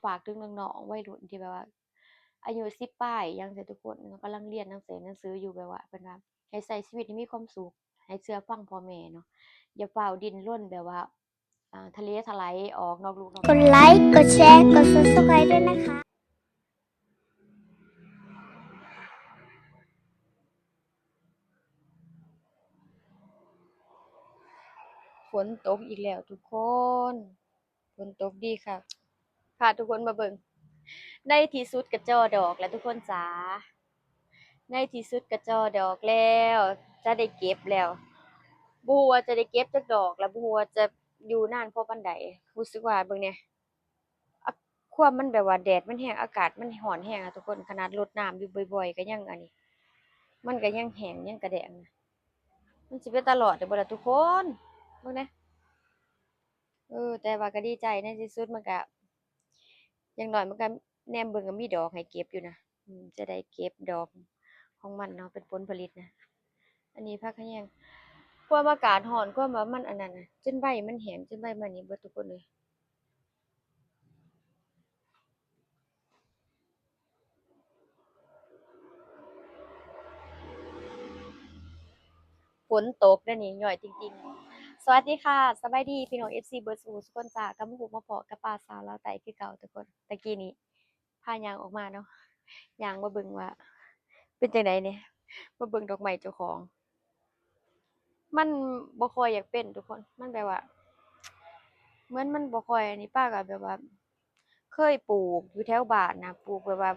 ຝາກເຖິງນ້ອງໆໄວລຸ້ນທີ່ແບບວ່າອາຍຸສິບປາຍຫຍັງຊີ້ທຸກຄົນ ເນາະ ກຳລັງຮຽນໜັງເສັງໜັງສືຢູ່ ແບບວ່າເພິ່ນວ່າໃຫ້ໃຊ້ຊີວິດໃຫ້ມີຄວາມສຸກ ໃຫ້ເຊື່ອຟັງພໍ່ແມ່ເນາະ ຢ່າຟ້າວດີ້ນລົນແບບວ່າ ອ່າ ທະເລຖະໄຫຼອອກນອກລູກນອກ ກົດໄລ ກົດແຊ ກົດ Subscribe ດ້ວຍນະຄະ. ຝົນຕົກອີກແລ້ວທຸກຄົນ ຝົນຕົກດີຄັກ ພາທຸກຄົນມາເບິ່ງ ໃນທີ່ສຸດກະຈໍ່ດອກແລ້ວທຸກຄົນຈ໋າ ໃນທີ່ສຸດກະຈໍ່ດອກແລ້ວ ຈະໄດ້ເກັບແລ້ວ ບໍ່ຮູ້ວ່າຈະໄດ້ເກັບຈັກດອກ ແລະ ບໍ່ຮູ້ວ່າຈະຢູ່ນານພໍປານໃດ ຮູ້ສຶກວ່າ ເບິ່ງແດ່ ອາ ຄວາມມັນແບບວ່າແດດມັນແຮງ ອາກາດມັນຮ້ອນແຮງນະທຸກຄົນ ຂະໜາດລົດນ້ຳຢູ່ບ່ອຍໆ ກະຍັງອັນນີ້ ມັນກະຍັງແຫ້ງ ຍັງກະແດງນະ ມັນຊິເປັນຕາລອດໄດ້ບໍ່ລະທຸກຄົນ ເບິ່ງແດ່ ເອີ ແຕ່ວ່າກະດີໃຈ ໃນທີ່ສຸດມັນກະ ຢ່າງໜ້ອຍມັນກະແນມເບິ່ງກະມີດອກໃຫ້ເກັບຢູ່ນະ ອືມ ຈະໄດ້ເກັບດອກຂອງມັນເນາະ ເປັນຜົນຜະລິດນະ ອັນນີ້ຜັກຂະແຍງ ຄວາມອາກາດຮ້ອນ ຄວາມວ່າມັນອັນນັ້ນນະ ຈົນໃບມັນແຫ້ງ ຈົນໃບມັນນີ້ເບິດທຸກຄົນເອີຍ. ຝົນຕົກເດ້ນີ້ ຍ້ອຍຕິ່ງໆ ສະຫວັດດີຄ່ະ ສະບາຍດີພີ່ນ້ອງເອັຟຊີເບິດສູ່ທຸກຄົນຈ້າ ກັບມາພົບມາພໍ້ກັບປ້າສາວລາວໃຕ້ຄືເກົ່າທຸກຄົນ ຕະກີ້ນີ້ພາຍ່າງອອກມາເນາະ ຍ່າງມາເບິ່ງວ່າເປັນຈັ່ງໃດແດ່ ມາເບິ່ງດອກໄມ້ເຈົ້າຂອງ ມັນບໍ່ຄ່ອຍຢາກເປັນທຸກຄົນ ມັນແບບວ່າ ເໝືອນມັນບໍ່ຄ່ອຍອັນນີ້ ປ້າກະແບບວ່າ ເຄີຍປູກຢູ່ແຖວບ້ານນະ ປູກແບບວ່າ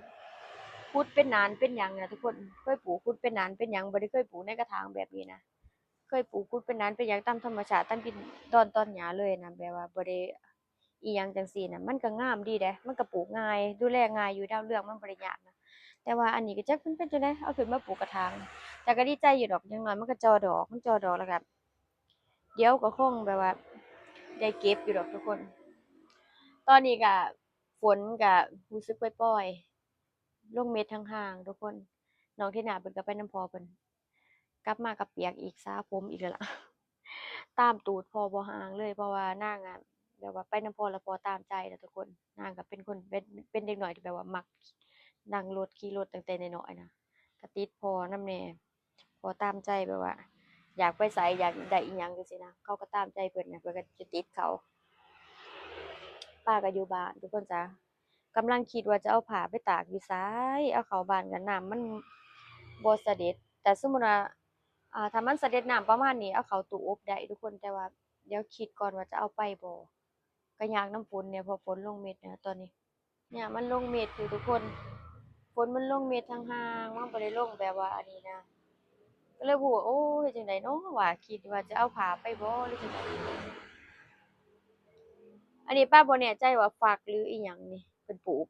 ຂຸດເປັນໜານເປັນຫຍັງນະທຸກຄົນ ເຄີຍປູກຂຸດເປັນໜານເປັນຫຍັງ ບໍ່ໄດ້ເຄີຍປູກໃນກະຖາງແບບນີ້ນະ ເຄີຍປູກຂຸດເປັນໜານເປັນຫຍັງຕາມທຳມະຊາດ ຕາມດິນດອນຕອນຫຍ້າເລີຍນະ ແບບວ່າບໍ່ໄດ້ອີ່ຫຍັງຈັ່ງຊີ້ນະ ມັນກະງາມດີເດ້ ມັນກະປູກງ່າຍ ດູແລງ່າຍຢູ່ ດາວເຮືອງມັນບໍ່ໄດ້ຍາກນະ ແຕ່ວ່າອັນນີ້ກະຈັກມັນເປັນຈັ່ງໃດ ເອົາຂຶ້ນມາປູກກະຖາງ ແຕ່ກະດີໃຈຢູ່ດອກ ຢ່າງໜ້ອຍມັນກະຈໍ່ດອກ ມັນຈໍ່ດອກແລ້ວກະ ດຽວກະຄົງແບບວ່າໄດ້ເກັບຢູ່ດອກທຸກຄົນ ຕອນນີ້ກະ ຝົນກະຮູ້ສຶກປ່ອຍໆ ລົງເມັດຫ່າງໆ ທຸກຄົນ ນ້ອງທີນາເພິ່ນກະໄປນຳພໍ່ເພິ່ນ ກັບມາກະປຽກອີກ ສະຜົມອີກແລ້ວລະ ຕາມຕູດພໍ່ບໍ່ຫ່າງເລີຍ ເພາະວ່ານາງອະ ແບບວ່າໄປນຳພໍ່ລະພໍ່ຕາມໃຈນະທຸກຄົນ ນາງກະເປັນຄົນ ເປັນ ເປັນເດັກນ້ອຍທີ່ແບບວ່າມັກນັ່ງລົດຂີ່ລົດຕັ້ງແຕ່ນ້ອຍໆ ນະ ກະຕິດພໍ່ນຳແດ່ ພໍ່ຕາມໃຈ ແບບວ່າຢາກໄປໃສ ຢາກໄດ້ອີ່ຫຍັງຈັ່ງຊີ້ນະ ເຂົາກະຕາມໃຈເພິ່ນນະ ເພິ່ນກະຈະຕິດເຂົາ ປ້າກະຢູ່ບ້ານທຸກຄົນຈ້າ ກຳລັງຄິດວ່າຈະເອົາຜ້າໄປຕາກຢູ່ໃສ ເອົາເຂົ້າບ້ານກະນ້ຳມັນບໍ່ສະເດັດ ແຕ່ສົມມຸດວ່າ ອ່າ ຖ້າມັນສະເດັດນ້ຳປະມານນີ້ ເອົາເຂົ້າຕູ້ອົບໄດ້ທຸກຄົນ ແຕ່ວ່າດຽວຄິດກ່ອນວ່າຈະເອົາໄປບໍ່ ກະຍາກນຳຝົນແດ່ ເພາະຝົນລົງເມັດນະຕອນນີ້ ຍາມມັນລົງເມັດຢູ່ທຸກຄົນ ຝົນມັນລົງເມັດຫ່າງໆ ມັນບໍ່ໄດ້ລົງແບບວ່າອັນນີ້ນະ ກະເລີຍບໍ່ຮູ້ວ່າ ໂອ້ ເຮັດຈັ່ງໃດເນາະ ວ່າຄິດວ່າຈະເອົາຜ້າໄປບໍ່ ຫຼືຈັ່ງໃດ ອັນນີ້ປ້າບໍ່ແນ່ໃຈວ່າຝັກ ຫຼືອີ່ຫຍັງນີ້ ເພິ່ນປູກ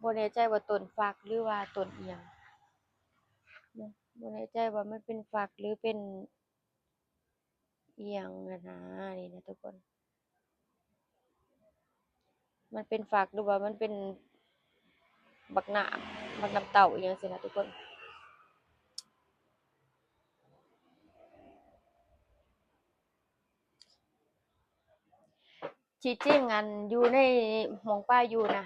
ບໍ່ແນ່ໃຈວ່າຕົ້ນຝັກ ຫຼືວ່າຕົ້ນອີ່ຫຍັງ ບໍ່ແນ່ໃຈວ່າມັນເປັນຝັກ ຫຼືເປັນ ອີ່ຫຍັງຫັ້ນນະ ນີ້ນະທຸກຄົນ ມັນເປັນຝັກ ຫຼືວ່າມັນເປັນບັກໜາມ ບັກໜາມເຕົ້າອີ່ຫຍັງຊີ້ນະທຸກຄົນ ທີ່ຈິງອັນ ຢູ່ໃນໝ່ອງປ້າຢູ່ນະ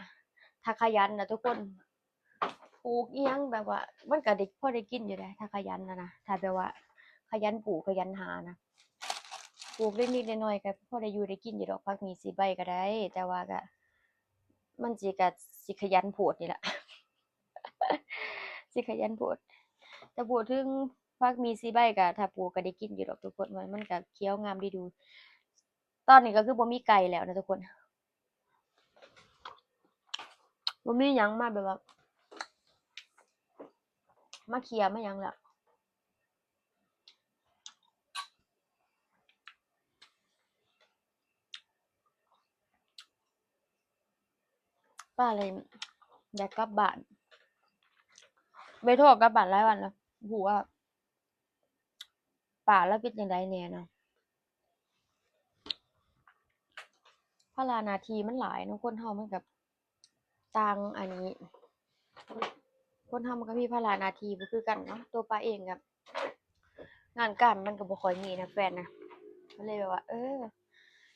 ຖ້າຂະຫຍັນນະທຸກຄົນ ປູກອີ່ຫຍັງແບບວ່າ ມັນກະໄດ້ພໍໄດ້ກິນຢູ່ເດ ຖ້າຂະຫຍັນຫັ້ນນະ ຖ້າແບບວ່າຂະຫຍັນປູກຂະຫຍັນຫານະ ປູກເລັກໆນ້ອຍໆ ກະພໍໄດ້ຢູ່ໄດ້ກິນຢູ່ດອກ ຜັກໝີ່ສີ່ໃບກະໄດ້ ແຕ່ວ່າກະ ມັນຊິກະຊິຂະຫຍັນໂພດນີ້ລະ ຊິຂະຫຍັນໂພດ ແຕ່ເວົ້າເຖິງຜັກໝີ່ສີ່ໃບກະ ຖ້າປູກກະໄດ້ກິນຢູ່ດອກທຸກຄົນ ມັນກະຂຽວງາມດີດູ ຕອນນີ້ກະຄືບໍ່ມີໄກ່ແລ້ວນະທຸກຄົນ ບໍ່ມີຫຍັງມາແບບວ່າ ມາເຂ້ຍມາຫຍັງແລ້ວ ປ້າເລີຍຢາກກັບບ້ານ ບໍ່ໄດ້ໂທກັບບ້ານຫຼາຍວັນແລ້ວ ບໍ່ຮູ້ວ່າ ປ້າລາວເປັນຈັ່ງໃດແດ່ເນາະ ພາລະໜ້າທີ່ມັນຫຼາຍເນາະ ຄົນເຮົາມັນກະຕ່າງອັນນີ້ ຄົນເຮົາມັນກະມີພາລະໜ້າທີ່ບໍ່ຄືກັນເນາະ ໂຕປ້າເອງກະ ງານການມັນກະບໍ່ຄ່ອຍມີນະ ແຟນນະ ກະເລີຍແບບວ່າ ເອີ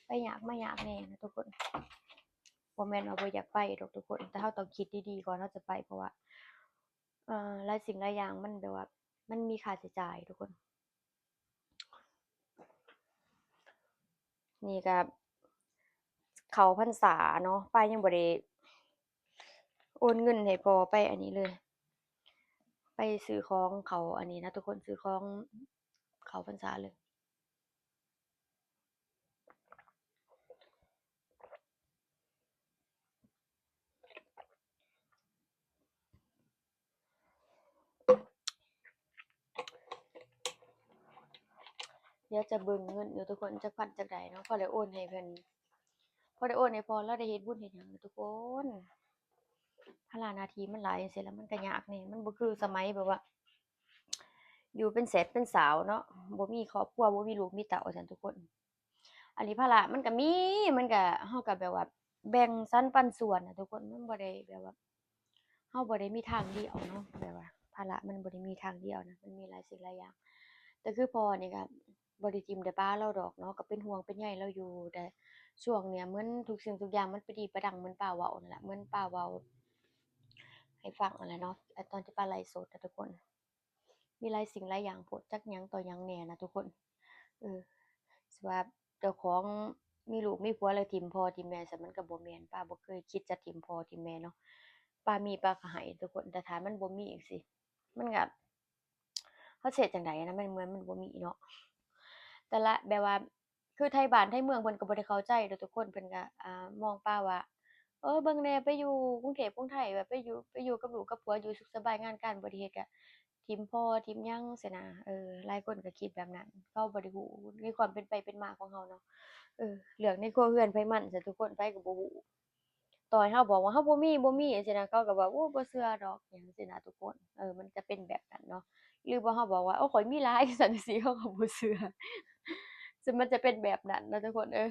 ໄປຍາກມາຍາກແດ່ນະທຸກຄົນ. ບໍ່ແມ່ນວ່າບໍ່ຢາກໄປດອກທຸກຄົນ ແຕ່ເຮົາຕ້ອງຄິດດີໆກ່ອນເຮົາຈະໄປ ເພາະວ່າ ເອີ ຫຼາຍສິ່ງຫຼາຍຢ່າງມັນແບບວ່າ ມັນມີຄ່າໃຊ້ຈ່າຍທຸກຄົນ. ນີ້ກໍເຂົ້າພັນສາເນາະ ປ້າຍັງບໍ່ໄດ້ໂອນເງິນໃຫ້ພໍ່ໄປອັນນີ້ເລີຍ ໄປຊື້ຂອງເຂົ້າອັນນີ້ນະທຸກຄົນ ຊື້ຂອງເຂົ້າພັນສາເລີຍ. ດຽວຈະເບິ່ງເງິນຢູ່ທຸກຄົນ ຈັກພັນຈັກໃດເນາະ ພໍໄດ້ໂອນໃຫ້ເພິ່ນ ພໍໄດ້ໂອນໃຫ້ພໍ່ ລາວໄດ້ເຮັດບຸນເຮັດຫຍັງທຸກຄົນ. ພາລະໜ້າທີ່ມັນຫຼາຍຈັ່ງຊີ້ລະ ມັນກໍຍາກແດ່ ມັນບໍ່ຄືສະໄໝແບບວ່າ ຢູ່ເປັນແຊດເປັນສາວເນາະ ບໍ່ມີຄອບຄົວ ບໍ່ມີລູກມີເຕົ້າ ວ່າຊັ້ນທຸກຄົນ. ອັນນີ້ພາລະມັນກໍມີ ມັນກໍ ເຮົາກໍແບບວ່າແບ່ງສັນປັນສ່ວນນະທຸກຄົນ ມັນບໍ່ໄດ້ແບບວ່າ ເຮົາບໍ່ໄດ້ມີທາງດຽວເນາະ ແບບວ່າພາລະມັນບໍ່ໄດ້ມີທາງດຽວນະ ມັນມີຫຼາຍສິ່ງຫຼາຍຢ່າງ. ແຕ່ຄືພໍ່ນີ້ກໍບໍ່ໄດ້ຖິ້ມໄດ້ປະລາວດອກເນາະ ກໍເປັນຫ່ວງເປັນໃຍລາວຢູ່ ແຕ່ຊ່ວງເນີ້ຍເໝືອນທຸກສິ່ງທຸກຢ່າງມັນປະດີປະດັງ ເໝືອນປ້າເວົ້ານັ້ນແຫຼະ ເໝືອນປ້າເວົ້າໃຫ້ຟັງນັ້ນແຫຼະເນາະ ຕອນທີ່ປ້າໄລຟ໌ສົດນະທຸກຄົນ. ມີຫຼາຍສິ່ງຫຼາຍຢ່າງໂພດ ຈັກຫຍັງຕໍ່ຫຍັງແດ່ນະທຸກຄົນ. ເອີ ຊິວ່າເຈົ້າຂອງມີລູກມີຜົວແລ້ວຖິ້ມພໍ່ຖິ້ມແມ່ຊັ້ນ ມັນກໍບໍ່ແມ່ນ ປ້າບໍ່ເຄີຍຄິດຈະຖິ້ມພໍ່ຖິ້ມແມ່ເນາະ ປ້າມີປ້າກໍໃຫ້ທຸກຄົນ ແຕ່ຖ້າມັນບໍ່ມີຈັ່ງຊີ້ ມັນກໍ ເຮົາຊິເຮັດຈັ່ງໃດນະ ມັນ ເມື່ອມັນບໍ່ມີເນາະ ແຕ່ລະແບບວ່າ ຄືໄທບ້ານໄທເມືອງເພິ່ນກໍບໍ່ໄດ້ເຂົ້າໃຈດອກທຸກຄົນ ເພິ່ນກໍ ອ່າ ມອງປ້າວ່າ ເອີ ເບິ່ງແດ່ ໄປຢູ່ກຸງເທບກຸງໄທ ແບບໄປຢູ່ ໄປຢູ່ກັບລູກກັບຜົວ ຢູ່ສຸກສະບາຍ ງານການບໍ່ໄດ້ເຮັດ ກະຖິ້ມພໍ່ຖິ້ມຫຍັງຊີ້ນະ. ເອີ ຫຼາຍຄົນກໍຄິດແບບນັ້ນ ເຂົາບໍ່ໄດ້ຮູ້ໃນຄວາມເປັນໄປເປັນມາຂອງເຮົາເນາະ. ເອີ ເລື່ອງໃນຄົວເຮືອນໃຜມັນຊັ້ນ ທຸກຄົນ ໃຜກໍບໍ່ຮູ້ ຕໍ່ໃຫ້ເຮົາບອກວ່າເຮົາບໍ່ມີ ບໍ່ມີ ຈັ່ງຊີ້ນະ ເຂົາກໍແບບ ໂອ້ ບໍ່ເຊື່ອດອກ ຫຍັງຊີ້ນະທຸກຄົນ. ເອີ ມັນຈະເປັນແບບນັ້ນເນາະ ຫຼືບໍ່ເຮົາບອກວ່າ ໂອ້ ຂ້ອຍມີຫຼາຍ ຈັ່ງຊີ້ ເຂົາກໍບໍ່ເຊື່ອ ຊຶ່ງມັນຈະເປັນແບບນັ້ນນະທຸກຄົນ. ເອີ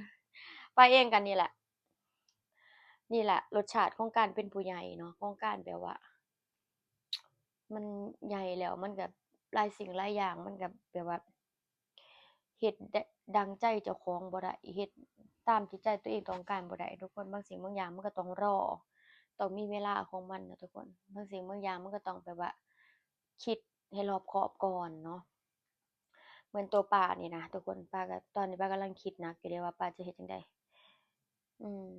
ປ້າເອງກໍນີ້ແຫຼະ ນີ້ແຫຼະລົດຊາດຂອງການເປັນຜູ້ໃຫຍ່ເນາະ ຂອງການແບບວ່າ ມັນໃຫຍ່ແລ້ວ ມັນກໍຫຼາຍສິ່ງຫຼາຍຢ່າງ ມັນກໍແບບວ່າ ເຮັດໄດ້ດັ່ງໃຈເຈົ້າຂອງບໍ່ໄດ້ ເຮັດຕາມທີ່ໃຈຕົວເອງຕ້ອງການບໍ່ໄດ້ທຸກຄົນ. ບາງສິ່ງບາງຢ່າງມັນກໍຕ້ອງລໍ ຕ້ອງມີເວລາຂອງມັນນະທຸກຄົນ. ບາງສິ່ງບາງຢ່າງມັນກໍຕ້ອງແບບວ່າຄິດໃຫ້ລອບຄອບກ່ອນເນາະ. ເໝືອນຕົວປ້ານີ້ນະທຸກຄົນ ປ້າກໍ ຕອນນີ້ປ້າກຳລັງຄິດໜັກຢູ່ເດ້ວ່າປ້າຈະເຮັດຈັ່ງໃດ. ອືມ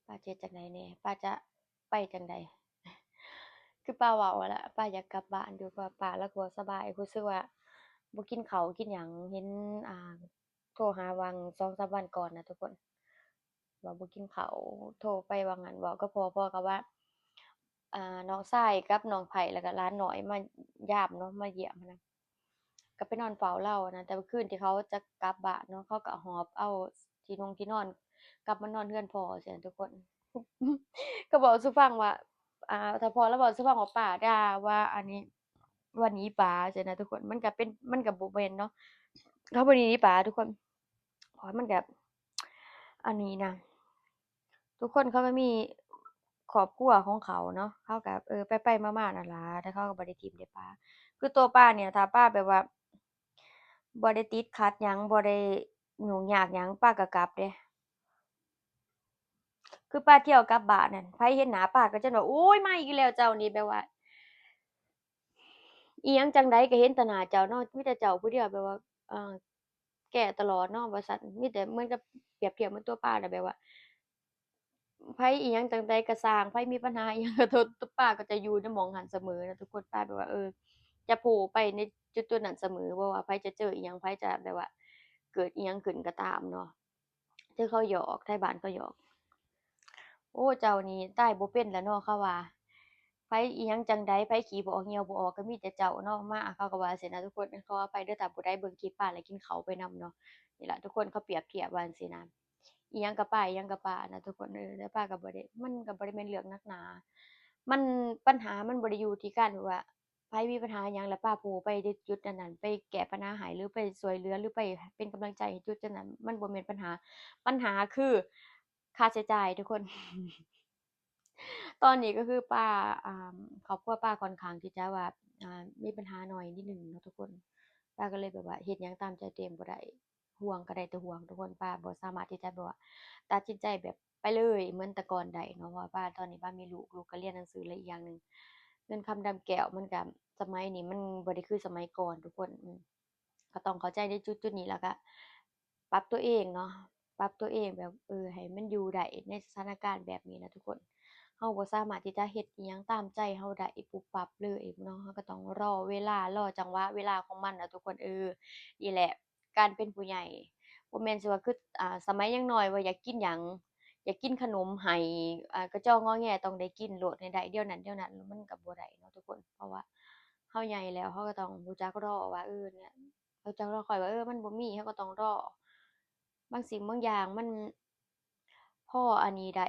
ປ້າຈະເຮັດຈັ່ງໃດແດ່? ປ້າຈະໄປຈັ່ງໃດ? ຄືປ້າເວົ້າຫັ້ນລະ ປ້າຢາກກັບບ້ານຢູ່ ເພາະວ່າປ້າລາວກໍບໍ່ສະບາຍ ຮູ້ສຶກວ່າບໍ່ກິນເຂົ້າກິນຫຍັງ. ເຫັນ ອ່າ ໂທຫາຫວ່າງສອງສາມວັນກ່ອນນະທຸກຄົນ ວ່າບໍ່ກິນເຂົ້າ ໂທໄປວ່າງນັ້ນ ເວົ້າກັບພໍ່ ພໍ່ກໍວ່າ ອ່າ ນ້ອງຊາຍກັບນ້ອງໄພ້ ແລ້ວກໍຫຼານນ້ອຍມາຢາມເນາະ ມາຢ້ຽມຫັ້ນນະ. ກໍໄປນອນເຝົ້າລາວນະ ແຕ່ວ່າຄືນທີ່ເຂົາຈະກັບບ້ານເນາະ ເຂົາກໍຫອບເອົາທີ່ນຸ່ງທີ່ນອນກັບມານອນເຮືອນພໍ່ຊີ້ນະທຸກຄົນ. ກໍເວົ້າສູ່ຟັງວ່າ ອ່າ ຖ້າພໍ່ລາວເວົ້າສູ່ຟັງວ່າ ປ້າດ່າວ່າອັນນີ້ ວ່າໜີປ້າຊີ້ນະທຸກຄົນ. ມັນກໍເປັນ ມັນກໍບໍ່ແມ່ນເນາະ ເຂົາບໍ່ໄດ້ໜີປ້າທຸກຄົນ ເພາະວ່າມັນກໍ ອັນນີ້ນະ ທຸກຄົນເຂົາກໍມີຄອບຄົວຂອງເຂົາເນາະ ເຂົາກໍ ເອີ ໄປໆມາໆນັ້ນລະ ແຕ່ເຂົາກໍບໍ່ໄດ້ຖິ້ມໄດ້ປະ. ຄືຕົວປ້ານີ້ ຖ້າປ້າແບບວ່າບໍ່ໄດ້ຕິດຂັດຫຍັງ ບໍ່ໄດ້ຫຍຸ້ງຍາກຫຍັງ ປ້າກໍກັບເດ້. ຄືປ້າທ່ຽວກັບບ້ານນັ້ນ ໃຜເຫັນໜ້າປ້າກໍຈົນວ່າ ໂອ້ຍ ມາອີກແລ້ວເຈົ້ານີ້ ແບບວ່າ ອີ່ຫຍັງຈັ່ງໃດກໍເຫັນແຕ່ໜ້າເຈົ້າເນາະ ມີແຕ່ເຈົ້າຜູ້ດຽວ ແບບວ່າ ເອີ ແກ້ຕະຫຼອດເນາະ ວ່າຊັ້ນ. ມີແຕ່ເໝືອນກັບ ປຽບທຽບເໝືອນຕົວປ້ານະ ແບບວ່າ ໃຜອີ່ຫຍັງຈັ່ງໃດກໍຊ່າງ ໃຜມີບັນຫາອີ່ຫຍັງກໍໂທດ ປ້າກໍຈະຢູ່ໃນໝ່ອງຫັ້ນສະເໝີນະທຸກຄົນ. ປ້າແບບວ່າ ເອີ ຈະໂພ້ໄປໃນຈຸດໆນັ້ນສະເໝີ ບໍ່ວ່າໃຜຈະເຈີອີ່ຫຍັງ ໃຜຈະແບບວ່າເກີດອີ່ຫຍັງຂຶ້ນກໍຕາມເນາະ. ຄືເຂົາຫຍອກ ໄທບ້ານເຂົາຫຍອກ ໂອ້ ເຈົ້ານີ້ຕາຍບໍ່ເປັນແລ້ວເນາະ ເຂົາວ່າ ໃຜອີ່ຫຍັງຈັ່ງໃດ ໃຜຂີ້ບໍ່ອອກ ຍ່ຽວບໍ່ອອກ ກໍມີແຕ່ເຈົ້າເນາະ ມາ ເຂົາກໍວ່າຊີ້ນະທຸກຄົນ. ຂໍອະໄພເດີ ຖ້າຜູ້ໃດເບິ່ງຄລິບປ້າແລ້ວກິນເຂົ້າໄປນຳເນາະ. ນີ້ລະທຸກຄົນ ເຂົາປຽບທຽບວ່າຈັ່ງຊີ້ນະ ອີ່ຫຍັງກໍປ້າ ອີ່ຫຍັງກໍປ້ານະທຸກຄົນເອີຍ. ແຕ່ປ້າກໍບໍ່ໄດ້ ມັນກໍບໍ່ໄດ້ແມ່ນເລື່ອງໜັກໜາ ມັນ ບັນຫາມັນບໍ່ໄດ້ຢູ່ທີ່ການທີ່ວ່າ ໃຜມີບັນຫາຫຍັງ ແລ້ວປ້າຜູ້ໄປໃນຈຸດນັ້ນໆ ໄປແກ້ບັນຫາໃຫ້ ຫຼືໄປຊ່ວຍເຫຼືອ ຫຼືໄປເປັນກຳລັງໃຈໃຫ້ຈຸດນັ້ນ ມັນບໍ່ແມ່ນບັນຫາ. ບັນຫາຄືຄ່າໃຊ້ຈ່າຍທຸກຄົນ. ຕອນນີ້ກໍຄືປ້າ ອ່າ ຄອບຄົວປ້າຂ້ອນຂ້າງທີ່ຈະວ່າ ອ່າ ມີບັນຫາໜ້ອຍນິດໜຶ່ງເນາະທຸກຄົນ. ປ້າກໍເລີຍແບບວ່າເຮັດຫຍັງຕາມໃຈຕົວເອງບໍ່ໄດ້ ຫ່ວງກໍໄດ້ແຕ່ຫ່ວງທຸກຄົນ. ປ້າບໍ່ສາມາດທີ່ຈະແບບວ່າຕັດສິນໃຈແບບ ໄປເລີຍເໝືອນແຕ່ກ່ອນໄດ້ເນາະ ເພາະວ່າປ້າຕອນນີ້ປ້າມີລູກ ລູກກໍຮຽນໜັງສື ແລະ ອີກຢ່າງໜຶ່ງ ເງິນຄຳດຳແກ້ວມັນກໍ ສະໄໝນີ້ມັນບໍ່ໄດ້ຄືສະໄໝກ່ອນທຸກຄົນ ອືມ ກໍຕ້ອງເຂົ້າໃຈໃນຈຸດໆນີ້ ແລ້ວກໍປັບຕົວເອງເນາະ ປັບຕົວເອງແບບ ເອີ ໃຫ້ມັນຢູ່ໄດ້ໃນສະຖານະການແບບນີ້ນະທຸກຄົນ. ເຮົາບໍ່ສາມາດທີ່ຈະເຮັດອີ່ຫຍັງຕາມໃຈເຮົາໄດ້ປຸບປັບເລີຍເນາະ ເຮົາກໍຕ້ອງລໍເວລາ ລໍຈັງຫວະເວລາຂອງມັນນະທຸກຄົນ. ເອີ ນີ້ແຫຼະ ການເປັນຜູ້ໃຫຍ່ ບໍ່ແມ່ນຊິວ່າຄື ອ່າ ສະໄໝຍັງນ້ອຍວ່າຢາກກິນຫຍັງ ຢາກກິນຂະໜົມໃຫ້ ອ່າ ກະຈໍງໍແງຕ້ອງໄດ້ກິນໂລດ ໃຫ້ໄດ້ດຽວນັ້ນດຽວນັ້ນ ມັນກໍບໍ່ໄດ້ເນາະທຸກຄົນ. ເພາະວ່າເຮົາໃຫຍ່ແລ້ວ ເຮົາກໍຕ້ອງຮູ້ຈັກລໍວ່າ ເອີ ເນຍ ຮູ້ຈັກລໍຄອຍວ່າ ເອີ ມັນບໍ່ມີ ເຮົາກໍຕ້ອງລໍ. ບາງສິ່ງບາງຢ່າງມັນພໍອັນນີ້ໄດ້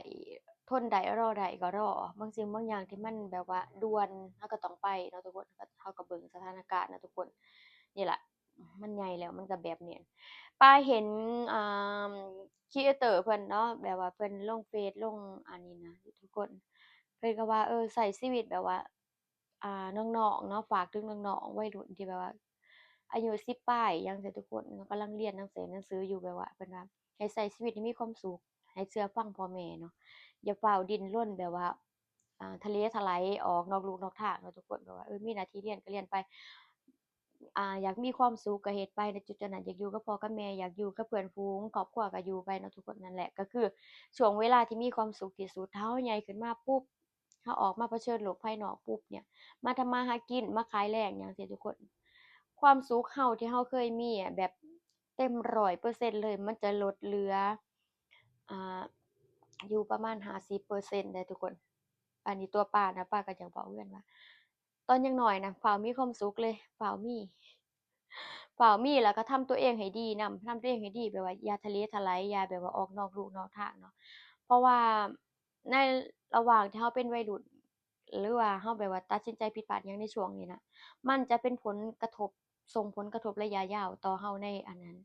ທົນໄດ້ ລໍໄດ້ກໍລໍ. ບາງສິ່ງບາງຢ່າງທີ່ມັນແບບວ່າດ່ວນ ເຮົາກໍຕ້ອງໄປເນາະທຸກຄົນ ເຮົາກໍເບິ່ງສະຖານະການນະທຸກຄົນ. ນີ້ລະ ມັນໃຫຍ່ແລ້ວມັນກໍແບບນີ້. ປ້າເຫັນ ອ່າ ຄຣີເອເຕີເພິ່ນເນາະ ແບບວ່າເພິ່ນລົງເຟສ ລົງອັນນີ້ນະທຸກຄົນ ເພິ່ນກໍວ່າ ເອີ ໃຊ້ຊີວິດແບບວ່າ ອ່າ ນ້ອງໆເນາະ ຝາກເຖິງນ້ອງໆໄວລຸ້ນທີ່ແບບວ່າອາຍຸສິບປາຍຫຍັງຊີ້ທຸກຄົນ ກຳລັງຮຽນໜັງເສື ໜັງສືຢູ່ ແບບວ່າເພິ່ນວ່າໃຫ້ໃຊ້ຊີວິດໃຫ້ມີຄວາມສຸກ ໃຫ້ເຊື່ອຟັງພໍ່ແມ່ເນາະ ຢ່າຟ້າວດີ້ນລົນແບບວ່າ ອ່າ ທະເລທະໄຫຼອອກນອກລູກນອກທາງເນາະທຸກຄົນ. ແບບວ່າ ເອີ ມີໜ້າທີ່ຮຽນກໍຮຽນໄປ ອ່າ ຢາກມີຄວາມສຸກກໍເຮັດໄປ ໃນຈຸດໆນັ້ນ ຢາກຢູ່ກັບພໍ່ກັບແມ່ ຢາກຢູ່ກັບເພື່ອນຝູງຄອບຄົວກໍຢູ່ໄປເນາະທຸກຄົນ. ນັ້ນແຫຼະ ກໍຄືຊ່ວງເວລາທີ່ມີຄວາມສຸກທີ່ສຸດ ຖ້າເຮົາໃຫຍ່ຂຶ້ນມາປຸບ ເຮົາອອກມາປະເຊີນໂລກພາຍນອກປຸບເນຍ ມາທຳມາຫາກິນ ມາຂາຍແລງຫຍັງຊີ້ທຸກຄົນ ຄວາມສຸກເຮົາທີ່ເຮົາເຄີຍມີອະ ແບບເຕັມຮ້ອຍເປີເຊັນເລີຍ ມັນຈະລົດເຫຼືອ ອ່າ ຢູ່ປະມານຫ້າສິບເປີເຊັນເດ້ທຸກຄົນ. ອັນນີ້ຕົວປ້ານະ ປ້າກໍຢາກບອກເພື່ອນວ່າ ຕອນຍັງນ້ອຍນະ ຟ້າວມີຄວາມສຸກເລີຍ ຟ້າວມີ ຟ້າວມີ ແລ້ວກໍທຳຕົວເອງໃຫ້ດີນຳ ທຳຕົວເອງໃຫ້ດີ ແບບວ່າຢ່າທະເລທະໄຫຼ ຢ່າແບບວ່າອອກນອກລູກນອກທາງເນາະ. ເພາະວ່າໃນລະຫວ່າງທີ່ເຮົາເປັນໄວລຸ້ນ ຫຼືວ່າເຮົາແບບວ່າຕັດສິນໃຈຜິດພາດຫຍັງໃນຊ່ວງນີ້ນະ ມັນຈະເປັນຜົນກະທົບ ສົ່ງຜົນກະທົບໄລຍະຍາວຕໍ່ເຮົາໃນອັນນັ້ນ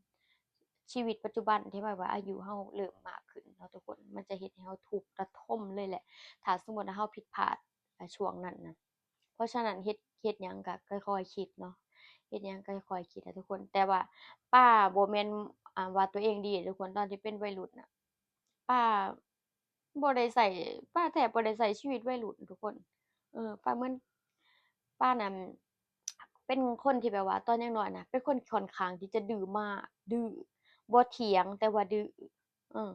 ຊີວິດປັດຈຸບັນທີ່ແບບວ່າອາຍຸເຮົາເລີ່ມມາກຂຶ້ນເນາະທຸກຄົນ ມັນຈະເຮັດໃຫ້ເຮົາທຸກລະທົມເລີຍແຫຼະ ຖ້າສົມມຸດວ່າເຮົາຜິດພາດ ອາ ຊ່ວງນັ້ນນະ. ເພາະສະນັ້ນເຮັດ ເຮັດຫຍັງກະຄ່ອຍໆຄິດເນາະ ເຮັດຫຍັງກະຄ່ອຍໆຄິດນະທຸກຄົນ. ແຕ່ວ່າປ້າບໍ່ແມ່ນ ອາ ວ່າຕົວເອງດີເດ້ທຸກຄົນ ຕອນທີ່ເປັນໄວລຸ້ນນະ ປ້າບໍ່ໄດ້ໃຊ້ ປ້າແທບບໍ່ໄດ້ໃຊ້ຊີວິດໄວລຸ້ນທຸກຄົນ. ເອີ ປ້າເໝືອນ ປ້ານັ້ນເປັນຄົນທີ່ແບບວ່າຕອນຍັງນ້ອຍນະ ເປັນຄົນຂ້ອນຂ້າງທີ່ຈະດື້ມາກ ດື້ ບໍ່ຖຽງ ແຕ່ວ່າດື້ ເອີ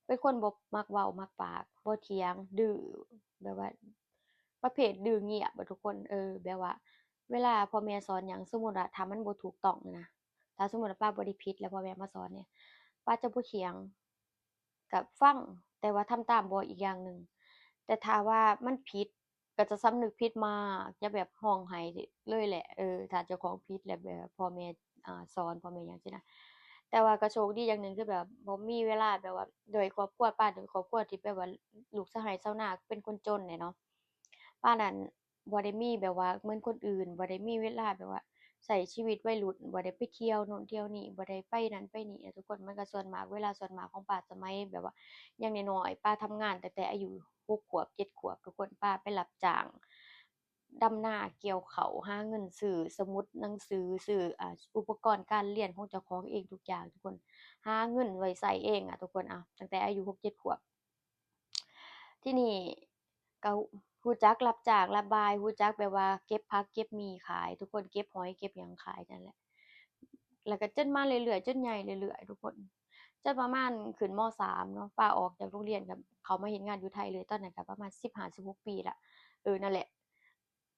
ເປັນຄົນບໍ່ມັກເວົ້າມັກປາກ ບໍ່ຖຽງ ດື້ ແບບວ່າປະເພດດື້ງຽບອະທຸກຄົນ. ເອີ ແບບວ່າເວລາພໍ່ແມ່ສອນຫຍັງ ສົມມຸດວ່າຖ້າມັນບໍ່ຖືກຕ້ອງນະ ຖ້າສົມມຸດວ່າປ້າບໍ່ໄດ້ຜິດແລ້ວພໍ່ແມ່ມາສອນນີ້ ປ້າຈະບໍ່ຖຽງ ກໍຟັງ ແຕ່ວ່າທຳຕາມບໍ່ອີກຢ່າງໜຶ່ງ. ແຕ່ຖ້າວ່າມັນຜິດ ກໍຈະສຳນຶກຜິດມາກ ຈະແບບຮ້ອງໄຫ້ເລີຍແຫຼະ ເອີ ຖ້າເຈົ້າຂອງຜິດແລ້ວແບບພໍ່ແມ່ ອາ ສອນ ພໍ່ແມ່ຫຍັງຊີ້ນະ. ແຕ່ວ່າກໍໂຊກດີຢ່າງໜຶ່ງ ຄືແບບບໍ່ມີເວລາ ແບບວ່າດ້ວຍຄອບຄົວ ປ້າດ້ວຍຄອບຄົວທີ່ແບບວ່າລູກຊາວໄຮ່ຊາວນາ ເປັນຄົນຈົນແຫຼະເນາະ ປ້ານັ້ນບໍ່ໄດ້ມີແບບວ່າເໝືອນຄົນອື່ນ ບໍ່ໄດ້ມີເວລາແບບວ່າໃຊ້ຊີວິດໄວລຸ້ນ ບໍ່ໄດ້ໄປທ່ຽວໂນ້ນທ່ຽວນີ້ ບໍ່ໄດ້ໄປນັ້ນໄປນີ້ນະທຸກຄົນ. ມັນກໍສ່ວນມາກ ເວລາສ່ວນມາກຂອງປ້າສະໄໝແບບວ່າຍັງນ້ອຍໆ ປ້າທຳງານຕັ້ງແຕ່ອາຍຸຫົກຂວບ ເຈັດຂວບທຸກຄົນ ປ້າໄປຮັບຈ້າງ ດຳນາ ກ່ຽວເຂົ້າ ຫາເງິນຊື້ສະໝຸດໜັງສື ຊື້ ອ່າ ອຸປະກອນການຮຽນຂອງເຈົ້າຂອງເອງທຸກຢ່າງທຸກຄົນ ຫາເງິນໄວ້ໃຊ້ເອງອະທຸກຄົນ. ເອົາ ຕັ້ງແຕ່ອາຍຸຫົກເຈັດຂວບ ທີນີ້ກໍຮູ້ຈັກຮັບຈ້າງຮັບບ່າຍ ຮູ້ຈັກແບບວ່າເກັບຜັກເກັບໝີ່ຂາຍ ທຸກຄົນ ເກັບຫອຍເກັບຫຍັງຂາຍນັ້ນແຫຼະ. ແລ້ວກໍຈົນມາເລື້ອຍໆ ຈົນໃຫຍ່ເລື້ອຍໆ ທຸກຄົນ ຈົນປະມານຂຶ້ນ ມໍສາມ ເນາະ ປ້າອອກຈາກໂຮງຮຽນກໍເຂົ້າມາເຮັດງານຢູ່ໄທເລີຍ ຕອນນັ້ນກໍປະມານສິບຫ້າ ສິບຫົກປີລະ ເອີ ນັ້ນແຫຼະ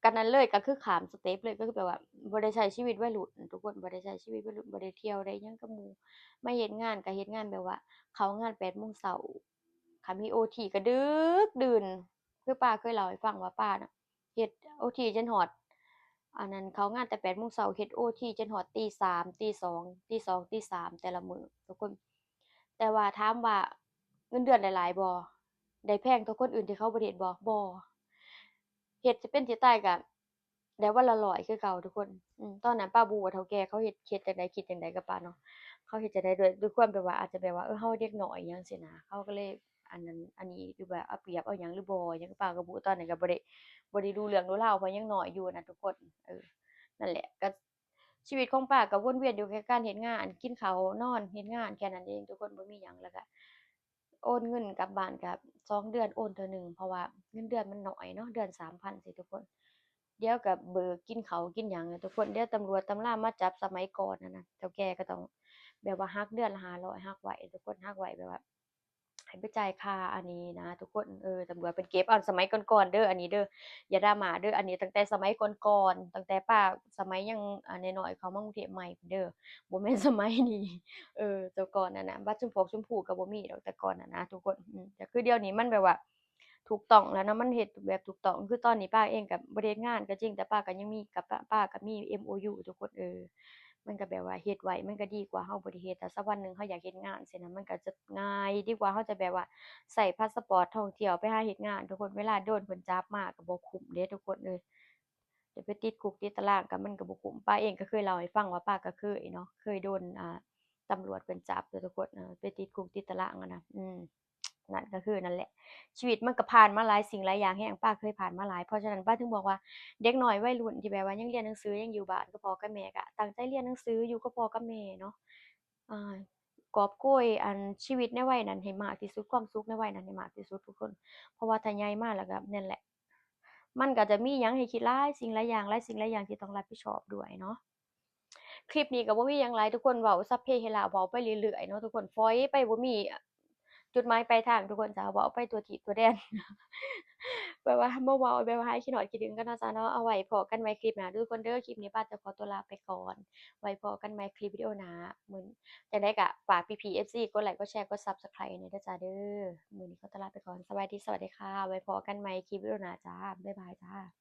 ກໍນັ້ນເລີຍ ກໍຄືຂ້າມສະເຕັບເລີຍ ກໍຄືແບບວ່າບໍ່ໄດ້ໃຊ້ຊີວິດໄວລຸ້ນທຸກຄົນ ບໍ່ໄດ້ໃຊ້ຊີວິດໄວລຸ້ນ ບໍ່ໄດ້ທ່ຽວໄດ້ຫຍັງກັບໝູ່ ມາເຮັດງານກໍເຮັດງານແບບວ່າເຂົ້າງານແປດໂມງເຊົ້າ ຄັນມີໂອທີກໍດຶກດື່ນ ຄືປ້າເຄີຍເລົ່າໃຫ້ຟັງວ່າປ້ານະເຮັດໂອທີຈົນຮອດ ອັນນັ້ນ ເຂົ້າງານແຕ່ແປດໂມງເຊົ້າ ເຮັດໂອທີຈົນຮອດຕີສາມ ຕີສອງ ຕີສອງ ຕີສາມ ແຕ່ລະມື້ທຸກຄົນ. ແຕ່ວ່າຖາມວ່າເງິນເດືອນໄດ້ຫຼາຍບໍ່? ໄດ້ແພງເທົ່າຄົນອື່ນທີ່ເຂົາບໍ່ໄດ້ເຮັດບໍ່? ບໍ່ ເຮັດຊິເປັນຊິຕາຍກະໄດ້ວັນລະຮ້ອຍຄືເກົ່າທຸກຄົນ. ອືມ ຕອນນັ້ນປ້າບໍ່ຮູ້ວ່າເຖົ້າແກ່ເຂົາເຮັດ ເຮັດຈັ່ງໃດ ຄິດຈັ່ງໃດກັບປ້າເນາະ ເຂົາເຮັດຈັ່ງໃດ ດ້ວຍ ດ້ວຍຄວາມແບບວ່າ ອາດຈະແບບວ່າ ເອີ ເຮົາເດັກນ້ອຍຫຍັງຊີ້ນະ ເຂົາກໍເລີຍອັນນັ້ນອັນນີ້ ຫຼືວ່າເອົາປຽບເອົາຫຍັງ ຫຼືບໍ່ຫຍັງ ປ້າກໍບໍ່ຮູ້ ຕອນນັ້ນກໍບໍ່ໄດ້ ບໍ່ໄດ້ຮູ້ເລື່ອງຮູ້ລາວ ເພາະຍັງນ້ອຍຢູ່ນະທຸກຄົນ. ເອີ ນັ້ນແຫຼະ ກໍຊີວິດຂອງປ້າກໍວົນວຽນຢູ່ແຄ່ການເຮັດງານ ກິນເຂົ້າ ນອນ ເຮັດງານ ແຄ່ນັ້ນເອງທຸກຄົນ ບໍ່ມີຫຍັງ. ແລ້ວກໍ ໂອນເງິນກັບບ້ານກໍສອງເດືອນໂອນເທື່ອໜຶ່ງ ເພາະວ່າເງິນເດືອນມັນໜ້ອຍເນາະ ເດືອນສາມພັນຊີ້ທຸກຄົນ. ດຽວກໍເບີກກິນເຂົ້າກິນຫຍັງແຫຼະທຸກຄົນ ດຽວຕຳຫຼວດຕຳລາມາຈັບ. ສະໄໝກ່ອນຫັ້ນນະ ເຖົ້າແກ່ກໍຕ້ອງແບບວ່າຫັກເດືອນລະຫ້າຮ້ອຍ ຫັກໄວ້ທຸກຄົນ ຫັກໄວ້ແບບວ່າ ໃຫ້ໄປຈ່າຍຄ່າອັນນີ້ນະທຸກຄົນ. ເອີ ຕຳຫຼວດເພິ່ນເກັບ ເອົາ ສະໄໝກ່ອນໆເດີ ອັນນີ້ເດີ ຢ່າດຣາມາເດີ. ອັນນີ້ຕັ້ງແຕ່ສະໄໝກ່ອນໆ ຕັ້ງແຕ່ປ້າສະໄໝຍັງ ອ່າ ນ້ອຍໆ ເຂົ້າມາກຸງເທບໃໝ່ພຸ້ນເດີ ບໍ່ແມ່ນສະໄໝນີ້. ເອີ ແຕ່ກ່ອນນັ້ນນະ ບັດຊົມພວກຊົມພູກໍບໍ່ມີດອກ ແຕ່ກ່ອນນັ້ນນະທຸກຄົນ. ອືມ ກໍຄືດຽວນີ້ມັນແບບວ່າ ຖືກຕ້ອງແລ້ວເນາະ ມັນເຮັດແບບຖືກຕ້ອງ. ຄືຕອນນີ້ປ້າເອງກໍບໍ່ໄດ້ເຮັດງານກໍຈິງ ແຕ່ປ້າກໍຍັງມີ ກັບ ປ້າກໍມີ ເອັມໂອຢູ ທຸກຄົນ. ເອີ ມັນກໍແບບວ່າເຮັດໄວ້ມັນກໍດີກວ່າເຮົາບໍ່ໄດ້ເຮັດ. ຖ້າສັກວັນໜຶ່ງເຮົາຢາກເຮັດງານຊີ້ນະ ມັນກໍຈະງ່າຍ ດີກວ່າເຮົາຈະແບບວ່າໃຊ້ພາສະປອດທ່ອງທ່ຽວໄປຫາເຮັດງານທຸກຄົນ. ເວລາໂດນເພິ່ນຈັບມາກໍບໍ່ຄຸ້ມເດ້ທຸກຄົນເອີຍ ຈະໄປຕິດຄຸກຕິດຕາລາງກໍມັນກໍບໍ່ຄຸ້ມ. ປ້າເອງກໍເຄີຍເລົ່າໃຫ້ຟັງວ່າປ້າກໍເຄີຍເນາະ ເຄີຍໂດນ ອ່າ ຕຳຫຼວດເພິ່ນຈັບເດີທຸກຄົນ ເອີ ໄປຕິດຄຸກຕິດຕາລາງຫັ້ນນະ. ອືມ ນັ້ນກໍຄືນັ້ນແຫຼະ ຊີວິດມັນກໍຜ່ານມາຫຼາຍສິ່ງຫຼາຍຢ່າງແຮງ ປ້າເຄີຍຜ່ານມາຫຼາຍ. ເພາະສະນັ້ນປ້າເຖິງບອກວ່າ ເດັກນ້ອຍໄວລຸ້ນທີ່ແບບວ່າຍັງຮຽນໜັງສື ຍັງຢູ່ບ້ານກັບພໍ່ກັບແມ່ ກໍຕັ້ງໃຈຮຽນໜັງສື ຢູ່ກັບພໍ່ກັບແມ່ເນາະ ອ່າ ກອບໂກຍອັນຊີວິດໃນໄວນັ້ນໃຫ້ມາກທີ່ສຸດ ຄວາມສຸກໃນໄວນັ້ນໃຫ້ມາກທີ່ສຸດທຸກຄົນ. ເພາະວ່າຖ້າໃຫຍ່ມາແລ້ວກໍນັ້ນແຫຼະ ມັນກໍຈະມີຫຍັງໃຫ້ຄິດຫຼາຍສິ່ງຫຼາຍຢ່າງ ຫຼາຍສິ່ງຫຼາຍຢ່າງທີ່ຕ້ອງຮັບຜິດຊອບດ້ວຍເນາະ. ຄລິບນີ້ກໍບໍ່ມີຫຍັງຫຼາຍທຸກຄົນ ເວົ້າສັບເພເຮລາ ເວົ້າໄປເລື້ອຍໆເນາະທຸກຄົນ ຟອຍໄປ ບໍ່ມີຈຸດໝາຍປາຍທາງທຸກຄົນຈ້າ ເວົ້າໄປທົ່ວທີບທົ່ວແດນ ແບບວ່າມາເວົ້າແບບວ່າຫາຍຄິດຮອດຄິດເຖິງກັນເນາະຈ້າເນາະ. ເອົາ ໄວ້ພໍ້ກັນໃໝ່ຄລິບໜ້າເດີທຸກຄົນເດີ ຄລິບນີ້ປ້າຈະຂໍຕົວລາໄປກ່ອນ ໄວ້ພໍ້ກັນໃໝ່ຄລິບວິດີໂອໜ້າ. ມື້ ຈັ່ງໃດກໍຝາກພີ່ໆ ເອັຟຊີ ກົດໄລ ກົດແຊ ກົດ Subscribe ແດ່ເດີຈ້າເດີ. ມື້ນີ້ຂໍຕົວລາໄປກ່ອນ ສະບາຍດີ ສະຫວັດດີຄ່ະ ໄວ້ພໍ້ກັນໃໝ່ຄລິບວິດີໂອໜ້າຈ້າ ບາຍບາຍຈ້າ.